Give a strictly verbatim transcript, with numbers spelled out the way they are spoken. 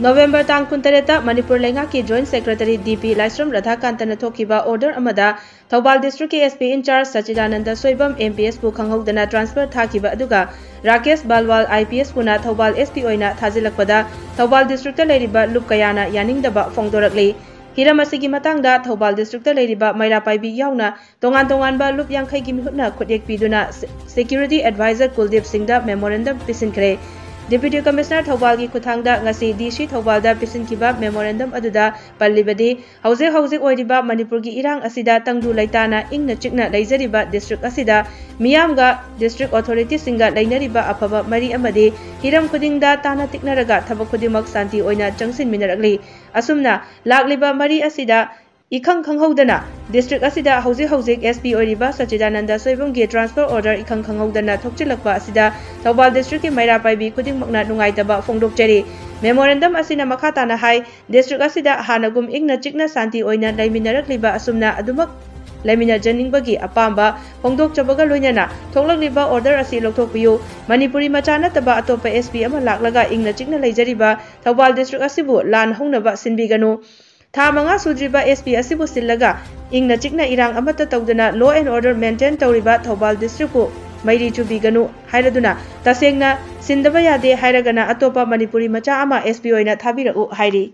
November ꯇꯥꯡ ꯀꯨꯟꯇꯔꯦꯠꯇ ꯃꯅꯤꯄꯨꯔ ꯂꯩꯉꯥꯛꯀꯤ joint secretary ꯗꯤ ꯄꯤ ꯂꯥꯏꯁ꯭ꯔꯝ ꯔꯥꯙꯥꯀꯥꯟꯇꯅ ꯊꯣꯛꯈꯤꯕ ꯑꯣꯔꯗꯔ ꯑꯃꯗ ꯊꯧꯕꯥꯜ ꯗꯤꯁꯇ꯭ꯔꯤꯛꯀꯤ S P in charge Sachidananda Soibam M P ꯑꯦꯁꯄꯨ ꯈꯪꯍꯧꯗꯅ ꯇ꯭ꯔꯥꯟꯁꯐꯔ ꯊꯥꯈꯤꯕ ꯑꯗꯨꯒ Rakesh ꯕꯥꯜꯋꯥꯜ I P ꯑꯦꯁꯄꯨꯅ Thoubal S P ꯑꯣꯏꯅ ꯊꯥꯖꯤꯜꯂꯛꯄꯗ ꯊꯧꯕꯥꯜ ꯗꯤꯁꯇ꯭ꯔꯤꯛꯇ ꯂꯩꯔꯤꯕ ꯂꯨꯞ ꯀꯌꯥꯅ ꯌꯥꯅꯤꯡꯗꯕ ꯐꯣꯡꯗꯣꯔꯛꯂꯤ꯫ ꯍꯤꯔꯝ ꯑꯁꯤꯒꯤ ꯃꯇꯥꯡꯗ ꯊꯧꯕꯥꯜ ꯗꯤꯁꯇ꯭ꯔꯤꯛꯇ ꯂꯩꯔꯤꯕ ꯃꯩꯔꯥ ꯄꯥꯏꯕꯤ ꯌꯥꯎꯅ ꯇꯣꯉꯥꯟ ꯇꯣꯉꯥꯟꯕ ꯂꯨꯞ ꯌꯥꯡꯈꯩꯒꯤ ꯃꯤꯍꯨꯠꯅ ꯈꯨꯠꯌꯦꯛ ꯄꯤꯗꯨꯅ ꯁꯦ-, ꯁꯦꯀ꯭ꯌꯨꯔꯤꯇꯤ ꯑꯦꯗꯚꯥꯏꯖꯔ ꯀꯨꯜꯗꯤꯞ ꯁꯤꯡꯗ ꯃꯦꯃꯣꯔꯦꯟꯗꯝ ꯄꯤꯁꯤꯟꯈ꯭ꯔꯦ꯫ ꯗꯦꯄ꯭ꯌꯨꯇꯤ ꯀꯃꯤꯁꯅꯔ ꯊꯧꯕꯥꯜꯒꯤ ꯈꯨꯠꯊꯥꯡꯗ ꯉꯁꯤ ꯗꯤ ꯁꯤ ꯊꯧꯕꯥꯜꯗ ꯄꯤꯁꯤꯟꯈꯤꯕ ꯃꯦꯃꯣꯔꯦꯟꯗꯝ ꯑꯗꯨꯗ ꯄꯜꯂꯤꯕꯗꯤ, ꯍꯧꯖꯤꯛ ꯍꯧꯖꯤꯛ ꯑꯣꯏꯔꯤꯕ ꯃꯅꯤꯄꯨꯔꯒꯤ ꯏꯔꯥꯡ ꯑꯁꯤꯗ ꯇꯪꯗꯨ ꯂꯩꯇꯥꯅ ꯏꯪꯅ ꯆꯤꯛꯅ ꯂꯩꯖꯔꯤꯕ ꯗꯤꯁꯇ꯭ꯔꯤꯛ ꯑꯁꯤꯗ ꯃꯤꯌꯥꯝꯒ ꯗꯤꯁꯇ꯭ꯔꯤꯛ ꯑꯣꯊꯣꯔꯤꯇꯤꯁꯤꯡꯒ ꯂꯩꯅꯔꯤꯕ ꯑꯐꯕ ꯃꯔꯤ ꯑꯃꯗꯤ ꯍꯤꯔꯝ ꯈꯨꯗꯤꯡꯗ ꯇꯥꯅ ꯇꯤꯛꯅꯔꯒ ꯊꯕꯛ ꯈꯨꯗꯤꯡꯃꯛ ꯁꯥꯟꯇꯤ ꯑꯣꯏꯅ ꯆꯪꯁꯤꯟꯃꯤꯟꯅꯔꯛꯂꯤ꯫ ꯑꯁꯨꯝꯅ ꯂꯥꯛꯂꯤꯕ ꯃꯔꯤ ꯑꯁꯤꯗ ꯏꯈꯪ ꯈꯪꯍꯧꯗꯅ ꯗꯤꯁꯇ꯭ꯔꯤꯛ ꯑꯁꯤꯗ ꯍꯧꯖꯤꯛ ꯍꯧꯖꯤꯛ ꯑꯦꯁ ꯄꯤ ꯑꯣꯏꯔꯤꯕ ꯁꯆꯤꯗꯥꯅꯟꯗ ꯁꯣꯏꯕꯝꯒꯤ ꯇ꯭ꯔꯥꯟꯁꯐꯔ ꯑꯣꯔꯗꯔ ꯏꯈꯪ ꯈꯪꯍꯧꯗꯅ ꯊꯣꯛꯆꯤꯜꯂꯛꯄ ꯑꯁꯤꯗ ꯊꯧꯕꯥꯜ ꯗꯤꯁꯇ꯭ꯔꯤꯛꯀꯤ ꯃꯩꯔꯥ ꯄꯥꯏꯕꯤ ꯈꯨꯗꯤꯡꯃꯛꯅ ꯅꯨꯡꯉꯥꯏꯇꯕ ꯐꯣꯡꯗꯣꯛꯆꯔꯤ꯫ ꯃꯦꯃꯣꯔꯦꯟꯗꯝ ꯑꯁꯤꯅ ꯃꯈꯥ ꯇꯥꯅ ꯍꯥꯏ, ꯗꯤꯁꯇ꯭ꯔꯤꯛ ꯑꯁꯤꯗ ꯍꯥꯟꯅꯒꯨꯝ ꯏꯪꯅ ꯆꯤꯛꯅ ꯁꯥꯟꯇꯤ ꯑꯣꯏꯅ ꯂꯩꯃꯤꯟꯅꯔꯛꯂꯤꯕ ꯑꯁꯨꯝꯅ ꯑꯗꯨꯃꯛ ꯂꯩꯃꯤꯟꯅꯖꯅꯤꯡꯕꯒꯤ ꯑꯄꯥꯝꯕ ꯐꯣꯡꯗꯣꯛꯆꯕꯒ ꯂꯣꯏꯅꯅ ꯊꯣꯛꯂꯛꯂꯤꯕ ꯑꯣꯔꯗꯔ ꯑꯁꯤ ꯂꯧꯊꯣꯛꯄꯤꯌꯨ꯫ ꯃꯅꯤꯄꯨꯔꯤ ꯃꯆꯥ ꯅꯠꯇꯕ ꯑꯇꯣꯞꯄ ꯑꯦꯁ ꯄꯤ ꯑꯃ ꯂꯥꯛꯂꯒ ꯏꯪꯅ ꯆꯤꯛꯅ ꯂꯩꯖꯔꯤꯕ ꯊꯧꯕꯥꯜ ꯗꯤꯁꯇ꯭ꯔꯤꯛ ꯑꯁꯤꯕꯨ ꯂꯥꯟ ꯍꯧꯅꯕ ꯁꯤꯟꯕꯤꯒꯅꯨ꯫ ꯊꯥ ꯃꯉꯥ ꯁꯨꯗ꯭ꯔꯤꯕ ꯑꯦꯁ ꯄꯤ ꯑꯁꯤꯕꯨ ꯁꯤꯜꯂꯒ ꯏꯪꯅ ꯆꯤꯛꯅ ꯏꯔꯥꯡ ꯑꯃꯠꯇ ꯇꯧꯗꯅ law and order maintain ꯇꯧꯔꯤꯕ ꯊꯧꯕꯥꯜ ꯗꯤꯁꯇ꯭ꯔꯤꯛꯄꯨ ꯃꯩꯔꯤ ꯆꯨꯕꯤꯒꯅꯨ ꯍꯥꯏꯔꯗꯨꯅ ꯇꯁꯦꯡꯅ ꯁꯤꯟꯗꯕ ꯌꯥꯗꯦ ꯍꯥꯏꯔꯒꯅ ꯑꯇꯣꯞꯄ ꯃꯅꯤꯄꯨꯔꯤ ꯃꯆꯥ ꯑꯃ ꯑꯦꯁ ꯄꯤ ꯑꯣꯏꯅ ꯊꯥꯕꯤꯔꯛꯎ ꯍꯥꯏꯔꯤ꯫